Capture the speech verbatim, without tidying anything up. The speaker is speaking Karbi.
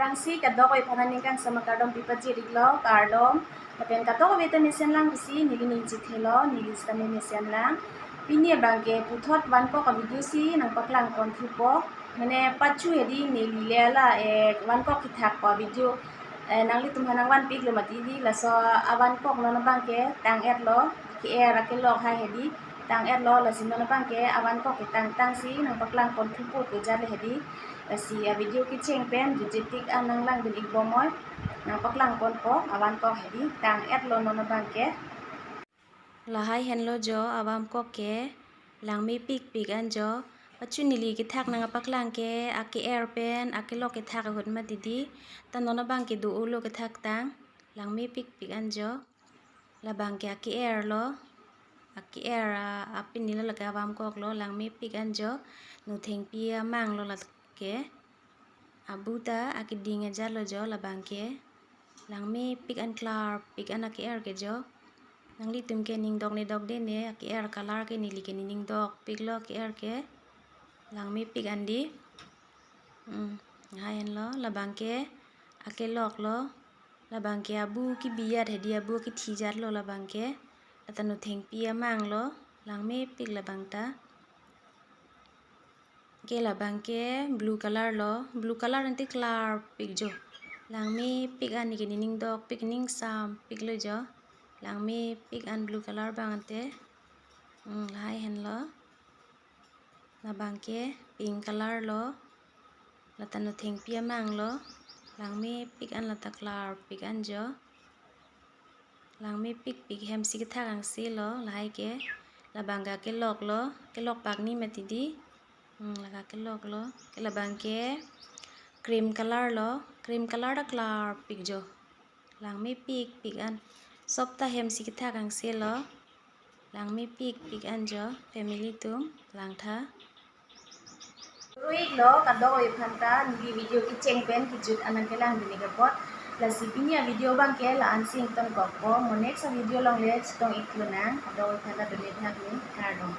Tangsi kadokave aphan aningkan sama kardom pipajir iklo, kardom. Lapen kadokave ta mesen lang pusi neli ning chithelo, neli sitame mesen lang. Pini abangke puthot vankok a-video si nangpaklang pon thupo. Mane pachu hedi neli le la, eh, vankok kethak pu a-video, eh, nanglitum aphan nangvanpiklo mati di, laso avankok non abangke tang-etlo, ke-er akelok hai hedi tang-etlo, lasi non abangke avankok ketang tangsi nangpaklang pon thupo pu jale hedi. Lasi a-video kecheng pen jujetik an nanglang dun ikbomnoi, nangpaklang ponpo, avankok hedi tang-etlo non abangke. Lahai henlo jo avankok ke, langme pikpik an jo. Pachu neli kethak nangpaklang ke ake-er pen akelok kethak ahut mati di. Ta non abangke do-olo kethak tang, langme pikpik an jo. Labangke ake-er lo, ake-er a, apini lo lake avankok lo, langme pik an jo. Nothengpi amang lo lake. Abu ta akeding ajat lo jo labangke. Langme pik an, klarpik an ake-er ke jo. Nanglitum ke ning dok ne dok de ne, ake-er color ke neli ke nening dokpiklo ake-er ke. Langme pik an di. Hmm, hai henlo, labangke akelok lo. Labangke abu kebi ajat hedi, abu kethi ajat lo labangke. Lata nothengpi amang lo, langme pik labang ta. Ke labangke blue color lo, blue color ante klarpik jo. Langme pik an, neli ke nening dokpik, ning sampik lo jo. Langme pik an blue color abang ante. Hmm, lahai henlo. Labangke pink color lo. Lata nothengpi amang lo. Langme pik an, lata klarpik an jo. Langme pikpik hem si kethak angse lo, lahai ke. Labangke akelok lo, kelok pakni mati di. Hmm, lake akelok lo. Ke labangke cream color lo, cream color ta klarpik jo. Langme pikpik an. Sop ta hem si kethak angse lo. Langme pikpik an jo, family atum langtha. Ru iklo kadokave aphan ta, neli video kecheng pen kejut an nangkelang dun ik apot. Lasi pini a-video abangke la-an si ingtonkokpo, mo next a-video along le chetong iklonang, kadokave aphan ta dun ik nang ni, kardom.